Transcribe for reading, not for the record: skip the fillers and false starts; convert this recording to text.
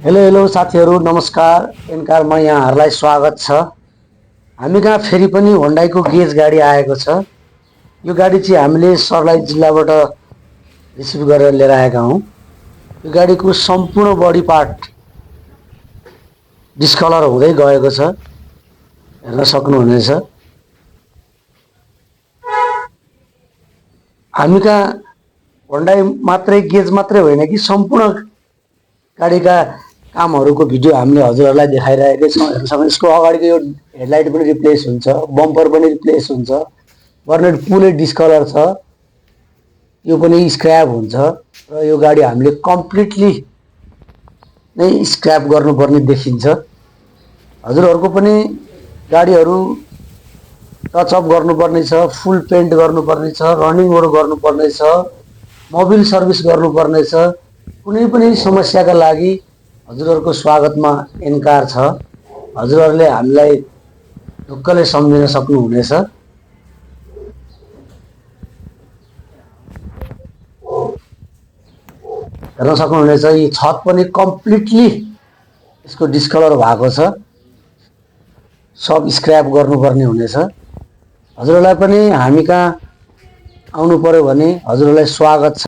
Hello hello साथीहरू नमस्कार। एनकारमा यहाँहरूलाई स्वागत छ। हामी कहाँ फेरि पनि होन्डाईको गेज गाडी आएको छ। यो गाडी चाहिँ हामीले सर्लाही जिल्लाबाट रिसिभ गरेर लिएर आएका हौँ। यो गाडीको सम्पूर्ण बडी पार्ट डिस्कलर हुँदै गएको छ, हेर्न सक्नुहुनेछ। हामी कहाँ होन्डाई मात्रै गेज मात्रै होइन कि सम्पूर्ण गाडीका कामहरूको भिडियो हामीले हजुरहरूलाई देखाइरहेकै छौँ। हेर्न सक्नुहुन्छ, यसको अगाडिको यो हेडलाइट पनि रिप्लेस हुन्छ, बम्पर पनि रिप्लेस हुन्छ, बर्नेट पुरै डिस्कलर छ, यो पनि स्क्रैप हुन्छ र यो गाडी हामीले कम्प्लिटली नै स्क्रैप गर्नुपर्ने देखिन्छ। हजुरहरूको पनि गाडीहरू टचअप गर्नुपर्ने छ, फुल पेन्ट गर्नुपर्ने छ, रनिङहरू गर्नुपर्ने छ, मोबिल सर्भिस गर्नुपर्ने छ। कुनै पनि समस्याका लागि हजुरहरूको स्वागतमा एनकार छ। हजुरहरूले हामीलाई ढुक्कले सम्झिन सक्नुहुनेछ। हेर्न सक्नुहुनेछ, यो छत पनि कम्प्लिटली यसको डिस्कलर भएको छ, सब स्क्रैप गर्नुपर्ने हुनेछ। हजुरहरूलाई पनि हामी कहाँ आउनु पर्यो भने हजुरहरूलाई स्वागत छ।